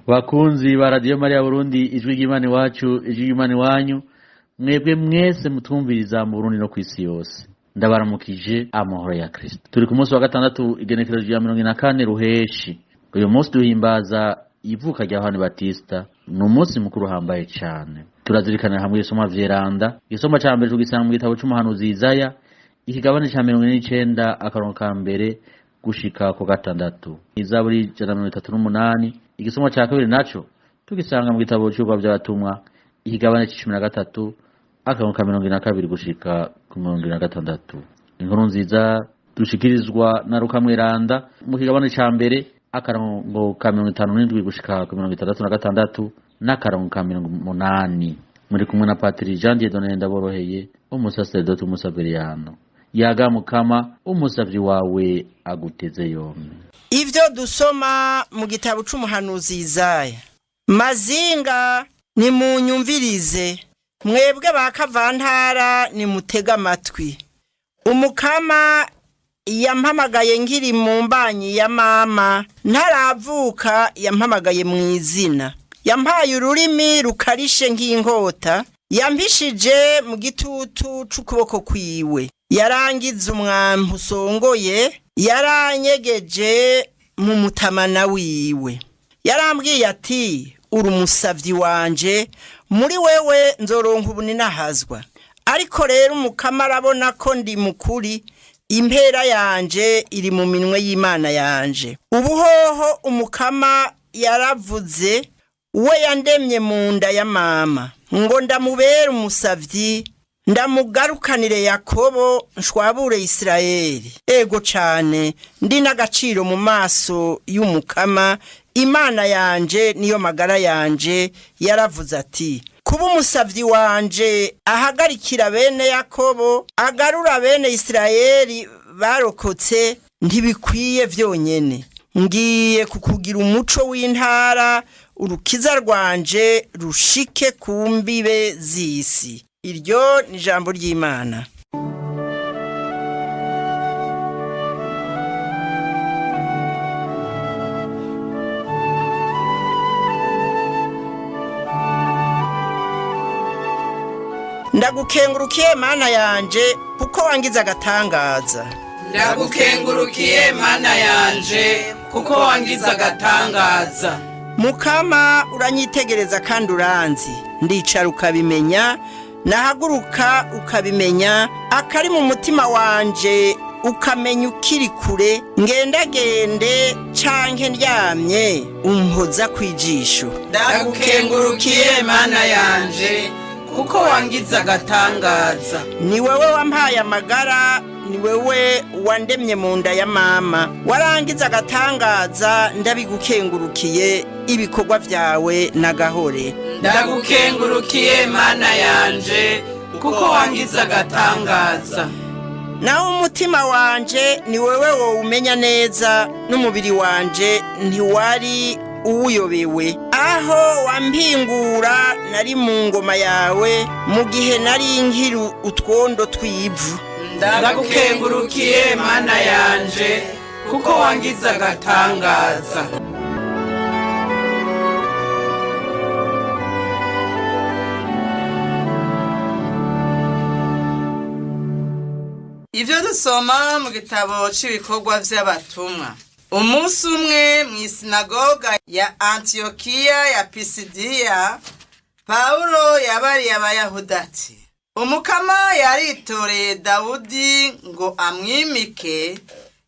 Bakunzi ba Radiyo Mariya Burundi, ijwi ry'Imana iwacu, ijwi ry'Imana iwanyu, mwebwe mwese mutwumviriza mu Burundi no kw'isi yose, ndabaramukije amahoro ya Kristo. Turi ku munsi wa gatandatu, igenekerezo rya 44 ruheshi. Uyu munsi duhimbaza ivuka rya Yohani Batista. Ni umunsi mukuru uhambaye cane. Turazirikanira hamwe isoma vyeranda. Igisoma ca mbere tugisanga mu gitabo c'umuhanuzi Izaya, ikigabane ca 49, akarongo ka mbere gushika ku gatandatu, Izaburi 138. Igisoma ca kabiri naco tugisanga mu gitabo c'Ibikorwa vy'Abatumwa, ikigabane c'13, akarongo ka 42 gushika ku 46. Inkuru nziza dushikirizwa na Rukamweranda mu kigabane ca mbere, akarongo ka 57 gushika ku 66 n'akarongo ka 80. Muri kumwe na Patiri Jean Dieudonné Ndaboroheye, umusaseredoti w'umusaveriano. Yaga Mukama, umusavyi wawe aguteze yombi. Ivyo dusoma mu gitabo c'umuhanuzi Izaya. Mazinga, nimunyumvirize, mwebwe ba kavantara nimutege amatwi. Umukama yampamagaye nkiri mu mbanyi ya mama, ntaravuka yampamagaye mu izina. Yampaye ururimi rukarishe nk'inkota, yampishije mu gitutu c'ukuboko kwiwe. Yarangiza umwampi usongoye, yaranyegeje mu mutamana wiwe. Yarambwiye ati: "Uri umusavyi wanje, muri wewe nzoronka ubuninahazwa." Ariko rero Umukama arabona ko ndi mukuri, impera yanje iri mu minwe y'Imana yanje. Ubuhoho Umukama yaravuze, we yandemye mu nda ya mama, ngo ndamubere umusavyi, ndamugarukanire Yakobo, nshwabure Isirayeli. Ego cane, ndi n'agaciro mu maso y'Umukama, Imana yanje niyo magara yanje. Yaravuze ati: "Kuba umusavyi wanje, ahagarikira bene Yakobo, agarura bene Isirayeli barokotse, ntibikwiye vyonyene. Ngiye kukugira umuco w'intara, urukiza rwanje rushike ku mbibe z'isi." Iryo ni ijambo ry'Imana. Ndagukengurukiye Mana yanje, kuko wangize agatangaza. Ndagukengurukiye Mana yanje, kuko wangize agatangaza. Mukama, uranyitegereza kandi uranzi. Ndicara ukabimenya, nahaguruka ukabimenya, akari mu mutima wanje ukamenya ukiri kure. Ngendagende canke ndyamye, umpoza kwijisho. Ndagukengurukiye Mana yanje, kuko wangize agatangaza. Ni wewe wampaye amagara, ni wewe wandemye mu nda ya mama. Warangize agatangaza, ndabigukengurukiye, ibikorwa vyawe n'agahore. Ndagukengurukiye Mana yanje, kuko wangize agatangaza. Naho umutima wanje, ni wewe wowumenya neza, n'umubiri wanje ntiwari uwuyobewe aho wampingura nari mu ngoma yawe, mu gihe nari nkiri utwondo tw'ivu. Ndagukengurukiye Mana yanje, kuko wangize agatangaza. Ibyo dusoma mu gitabo cy'ibikorwa by'Abatumwa. Umunsi umwe mu isinagoga ya Antiyokiya ya Pisidiya, Pawulo yabariye Abayahudi ati: "Umukama yaritoreye Dawudi ngo amwimike,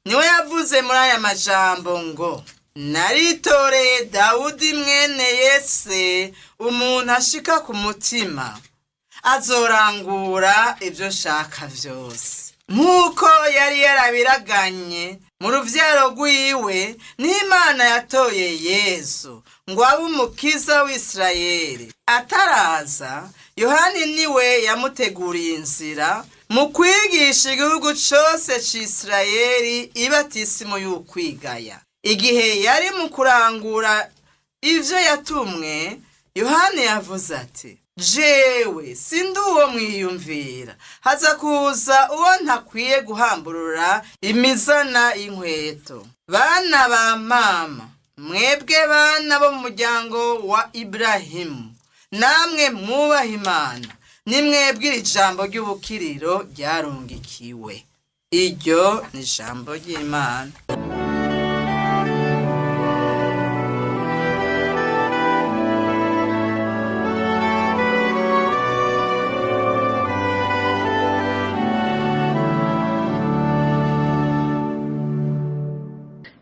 niwe yavuze muri aya majambo ngo: 'Naritoreye Dawudi mwene Yese, umuntu ashika ku mutima, azorangura ibyo nshaka vyose.' Nk'uko yari yarabiraganye mu ruvyaro rwiwe, n'Imana yatoye Yesu ngo abe umukiza w'Isirayeli. Ataraza, Yohani niwe yamuteguriye inzira mu kwigisha igihugu cose c'Isirayeli ibatisimu y'ukwigaya. Igihe yari mu kurangura ivyo yatumwe, Yohani yavuze ati: 'Jewe sindi uwo mwiyumvira, haza kuza uwo ntakwiye guhamburura imizana y'inkweto.' Bana ba mama, Mwebwe bana bo mu muryango wa Iburahimu, namwe mwubaha Imana, nimwebwe iri jambo ry'ubukiriro ryarungikiwe. Iryo ni ijambo ry'Imana.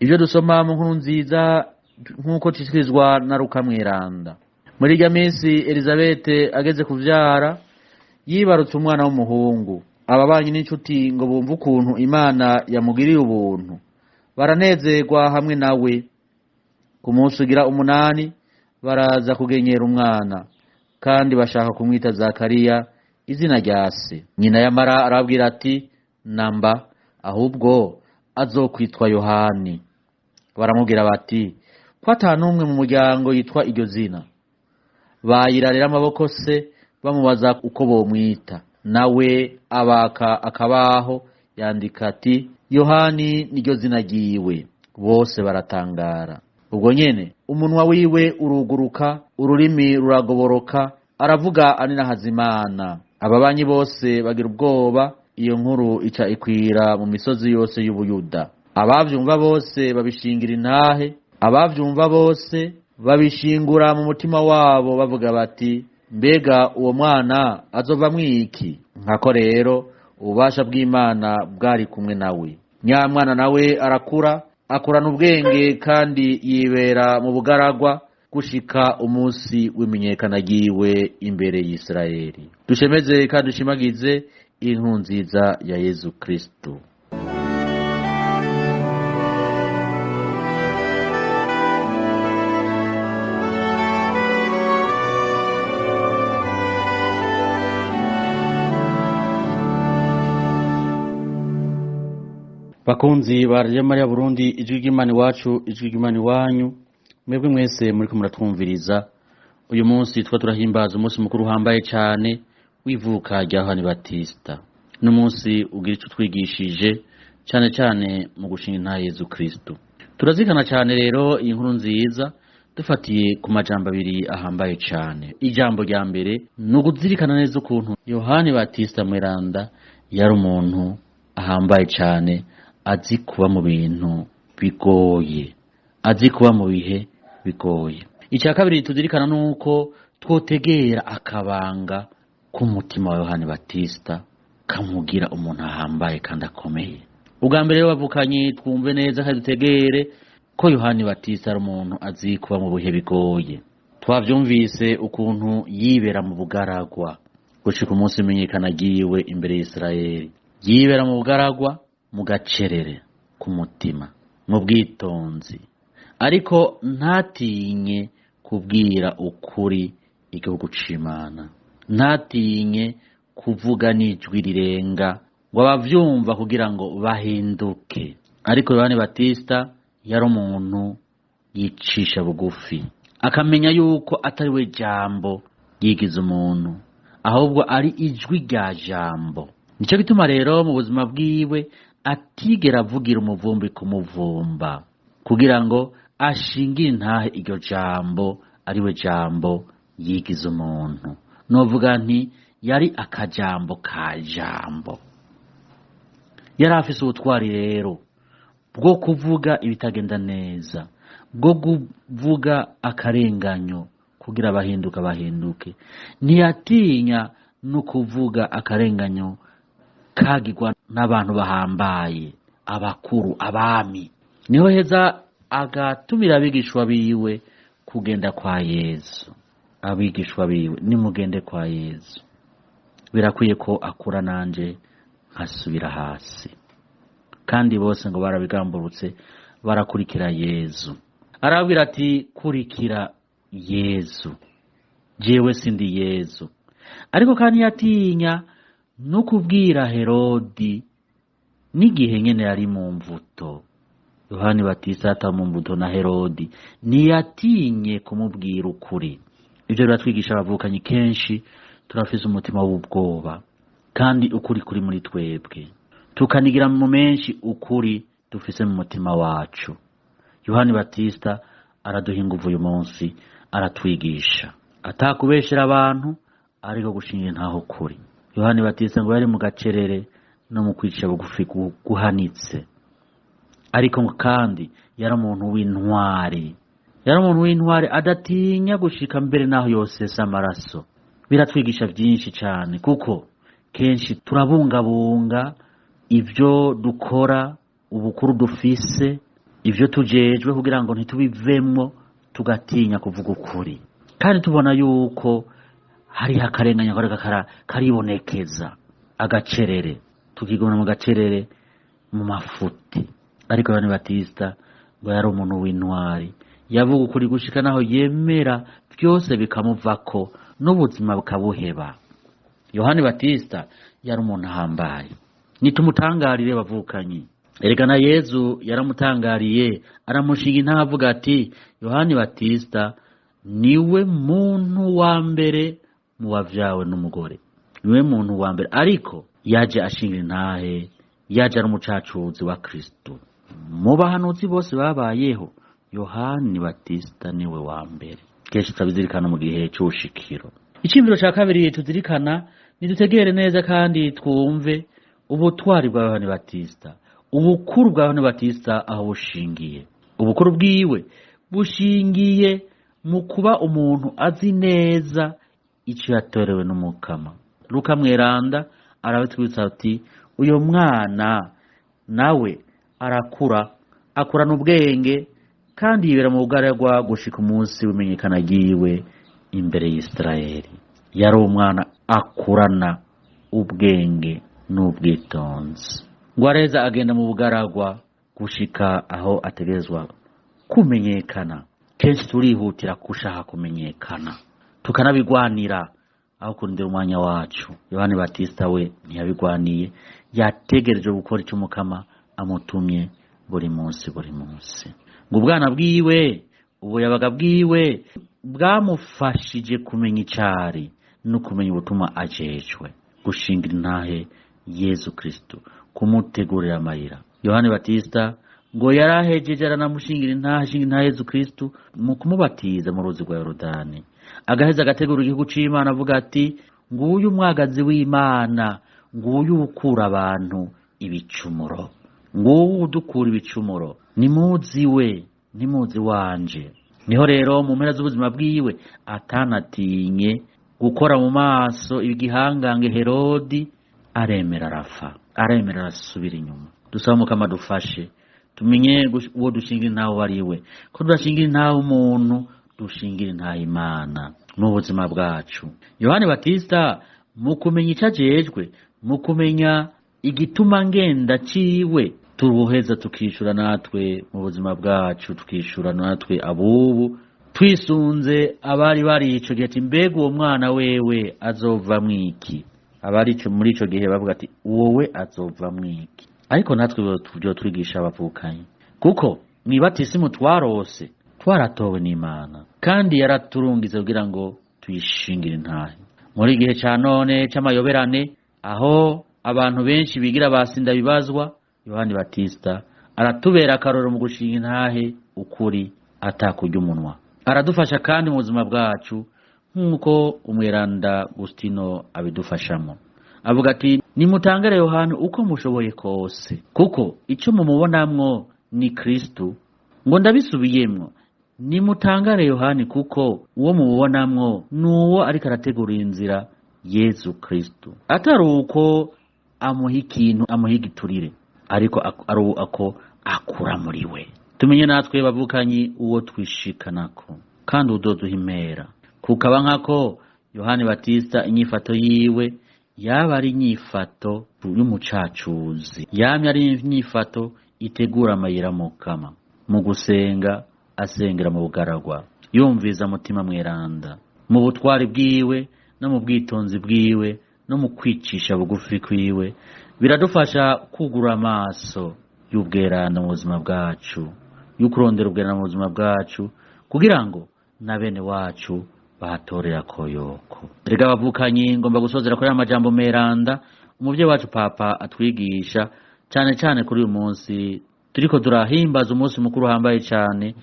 Ibyo dusoma mu nkuru nziza nk'uko cishikirizwa na Luka Mweranda. Muri irya minsi Elizabete ageze kuvyara, yibarutse umwana w'umuhungu. Ababanyi n'inshuti ngo bumve ukuntu Imana yamugiriye ubuntu, baranezerwa hamwe nawe. Ku munsi ugira 8 baraza kugenyera umwana, kandi bashaka kumwita Zakariya, izina rya se. Nyina yamara arababwira ati: namba, ahubwo azokwitwa Yohani. Baramubwira bati: ko ata n'umwe mu muryango yitwa iryo zina. Bayirarira amaboko se, bamubaza uko bomwita. Nawe abaka akabaho, yandika ati: Yohani niryo zina ryiwe. Bose baratangara. Ubwo nyene umunwa wiwe uruguruka, ururimi ruragoboroka, aravuga aninahaza Imana. Ababanyi bose bagira ubwoba. Iyo nkuru ica ikwira mu misozi yose y'Ubuyuda. Abavyumva bose babishingira intahe, abavyumva bose babishingura mu mutima wabo, bavuga bati: mbega uwo mwana azovamwo iki? Nkako rero ububasha bw'Imana bwari kumwe nawe. Nyamwana nawe arakura, akurana ubwenge, kandi yibera mu bugaragwa gushika umunsi w'imenyekana ryiwe imbere y'Isirayeli. Dushemeze kandi dushimagize inkuru nziza ya Yezu Kristo. Bakunzi ba Radio Maria Burundi, ijwi ry'Imana iwacu, ijwi ry'Imana iwanyu, mwebwe mwese muriko muratwumviriza. Uyu munsi twa turahimbaza umunsi mukuru uhambaye cyane w'ivuka rya Yohani Batista. N'umunsi ugira ico twigishije cyane cyane mu gushinga intahe Yezu Kristo. Turazikana cyane rero iyi nkuru nziza dufatiye ku majambo abiri ahambaye cyane. Ijambo rya mbere ni ukuzirikana neza ukuntu Yohani Batista Mweranda yari umuntu ahambaye cyane, azi kuba mu bintu bigoye, azi kuba mu bihe bigoye. Icya kabiri tuzirikana nuko twotegera akabanga k'umutima wa Yohani Batista kamugira umuntu ahambaye kandi akomeye. Ubwa mbere rero bavukanye, twumve neza kandi dutegere ko Yohani Batista ari umuntu azi kuba mu bihe bigoye. Twavyumvise ukuntu yibera mu bugaragwa gushika umunsi umenyekana agiwe imbere y'Isirayeli. Yibera mu bugaragwa, mu gacerere k'umutima, mu bwitonzi, ariko ntatinye kubwira ukuri igihugu c'Imana, ntatinye kuvuga n'ijwi rirenga ngo abavyumva kugira ngo bahinduke. Ariko Yohani Batista yari umuntu yicisha bugufi, akamenya yuko atari we jambo yigize umuntu, ahubwo ari ijwi rya jambo. Nico gituma rero mu buzima bwiwe atigera avugira umuvumbi kumuvumba, kugira ngo ashingire intahe iryo jambo ari we jambo yigize umuntu. Novuga nti yari akajambo ka jambo. Yari afise ubutwari rero bwo kuvuga ibitagenda neza, bwo kuvuga akarenganyo kugira abahinduka bahinduke. Ntiyatinya no kuvuga akarenganyo kagirwa n'abantu bahambaye, abakuru, abami. Niho heza agatumira abigishwa biwe kugenda kwa Yezu. Abigishwa biwe, nimugende kwa Yezu, birakwiye ko akura nanje nkasubira hasi. Kandi bose ngo barabigamburutse, barakurikira Yezu. Arababwira ati: kurikira Yezu, jewe sindi Yezu. Ariko kandi yatinya no kubwira Herodi n'igihe nyene yari mu mvuto. Yohani Batista ata mu mvuto na Herodi, ntiyatinye kumubwira ukuri. Ibyo biratwigisha abavukanyi, kenshi turafise umutima w'ubwoba, kandi ukuri kuri muri twebwe, tukanigira mu menshi ukuri dufise mu mutima wacu. Yohani Batista Araduha inguvu uyu munsi, aratwigisha atakubeshera abantu, ariko gushinga intaho kuri. Yohani Batista ngo yari mu gacerere no mu kwicisha bugufi guhanitse, ariko ngo kandi yari umuntu w'intwari, yari umuntu w'intwari adatinya gushika mbere naho yosesa amaraso. Biratwigisha byinshi cyane, kuko kenshi turabungabunga ibyo dukora, ubukuru dufise, ibyo tujejwe, kugira ngo ntitubivemwo, tugatinya kuvuga ukuri, kandi tubona yuko hariho akarenganya kariko karibonekeza, agacerere, tukigona mu gacerere, mu mafuti. Ariko Yohani Batista ngo yari umuntu w'intwari, yavuga ukuri gushika naho yemera byose bikamuvako n'ubuzima bukabuheba. Yohani Batista yari umuntu ahambaye, nitumutangarire bavukanyi. Erega na Yezu yaramutangariye, aramushinga intahe avuga ati Yohani Batista niwe muntu wa mbere mu wavyawe n'umugore, niwe muntu wa mbere, ariko yaje ashinga intahe, yaje ari umucacuzi wa Kristo. Mu bahanuzi bose babayeho, Yohani Batista niwe wa mbere. Kenshi turabizirikana mu gihe c'ubushikiro. Iciyumviro ca kabiri tuzirikana, nidutegere neza kandi twumve ubutwari bwa Yohani Batista, ubukuru bwa Yohani Batista aho bushingiye. Ubukuru bwiwe bushingiye mu kuba umuntu azi neza ico yatorewe n'Umukama. Luka mweranda arabitwibutsa ati uyo mwana nawe arakura, akurana ubwenge, kandi yibera mu bugaragwa gushika umunsi w'imenyekana ryiwe imbere y'Isirayeli. Yari umwana akurana ubwenge n'ubwitonzi. Ngo areza agenda mu bugaragwa gushika aho ategerezwa kumenyekana. Kenshi turihutira gushaka kumenyekana, tukanabigwanira aho kurindira umwanya wacu. Yohani Batista we ntiyabigwaniye, yategereje gukora icyo Umukama amutumye buri munsi buri munsi. Ngo ubwana bwiwe, ubuyabaga bwiwe bwamufashije kumenya icari no kumenya ubutumwa ajejwe, gushingira intahe Yezu Kristo, kumutegurira amayira. Yohani Batista ngo yarahejeje aranamushingira intahe, ashinga intahe Yezu Kristo mu kumubatiza mu ruzi rwa Yorodani, agaheza agategura igihugu c'Imana avuga ati nguyu umwagazi w'Imana, nguyu ukura abantu ibicumuro, nguyu udukura ibicumuro, nimuzi we, nimuzi wanje. Niho rero mu mpera z'ubuzima bwiwe atanatinye gukora mu maso igihangange Herodi, aremera arafa, aremera arasubira inyuma. Dusaba Mukama dufashe tumenye uwo dushingira intahe uwo ari we, ko tudashingira intahe umuntu, dushingira intahe Imana n'ubuzima bwacu. Yohani Batista mu kumenya ico ajejwe, mu kumenya igituma ngenda ciwe, turuheza tukishura natwe mu buzima bwacu, tukishura natwe abubu twisunze abari bari ico gihe ati mbega uwo mwana wewe azova mwiki. Abari muri ico gihe bavuga ati wowe azova mwiki. Ariko natwe byo twigisha abavukanyi, kuko mwibatisimu twarose twaratowe n'Imana, kandi yaraturungize kugira ngo tuyishingire intahe. Muri gihe ca none c'amayoberane, aho abantu benshi bigira basinda bibazwa, Yohani Batista aratubera akarorero mu gushinga intahe ukuri atakurya umunwa. Aradufasha kandi mu buzima bwacu nk'uko umweranda Agustino abidufashamo. Avuga ati nimutangare Yohani uko mushoboye kose, kuko ico mumubonamwo ni Kristo. Ngo ndabisubiyemwo, nimutangare Yohani kuko uwo mumubonamwo nuwo ariko arategura inzira Yezu Kristo, atari uko amuha ikintu, amuha igiturire, ariko ari uko akura muri we. Tumenye natwe bavukanyi uwo twishikanako kandi udoduha impera, kukaba nkako Yohani Batista inyifato yiwe yaba ari inyifato y'umucacuzi, yamye ari inyifato itegura amayira Mukama, mu gusenga asengera mu bugaragwa, yumviza mutima mweranda, mu butwari bwiwe no mu bwitonzi bwiwe no mu kwicisha bugufi kwiwe. Biradufasha kugura amaso y'ubweranda mu buzima bwacu, y'ukurondera ubweranda mu buzima bwacu, kugira ngo na bene wacu bahatorera koyoko. Erega abavukanyi, ngomba gusozera kuri aya majambo meranda umuvyeyi wacu Papa atwigisha cane cane kuri uyu munsi turiko turahimbaza umunsi mukuru uhambaye cane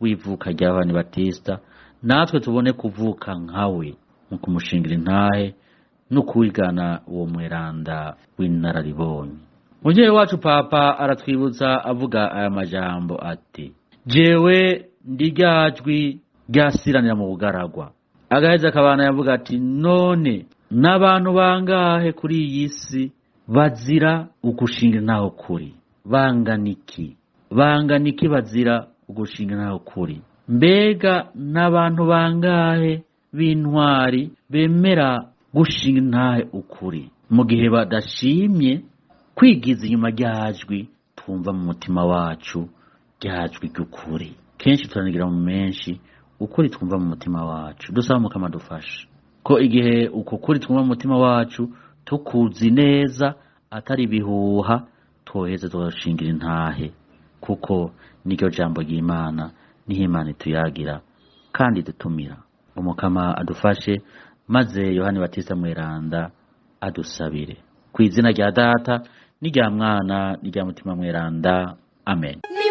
w'ivuka rya Yohani Batista, natwe tubone kuvuka nkawe mu kumushingira intahe no kwigana uwo mweranda w'inararibonye. Muvyeyi wacu Papa aratwibutsa avuga aya majambo ati: jewe ndi rya jwi ryasiranira mu bugaragwa. Agaheza akabana yavuga ati: none n'abantu bangahe kuri iyi si bazira ugushinga intaho kuri? Bangana iki? Bangana iki bazira ugushinga intaho kuri? Mbega n'abantu bangahe b'intwari bemera gushinga intahe ukuri mu gihe badashimye kwigiza inyuma ryajwi twumva mu mutima wacu, ryajwi ry'ukuri? Kenshi turanigira mu menshi ukuri twumva mu mutima wacu. Dusaba Mukama dufashe ko igihe uko kuri twumva mu mutima wacu tukuzi neza atari ibihuha, twoheze tugashingira intahe, kuko niryo jambo ry'Imana, niho Imana ituyagira kandi dutumira. Umukama adufashe, maze Yohani Batista Mweranda adusabire. Ku izina rya Data n'irya Mwana n'irya Mutima Mweranda, amen. Ni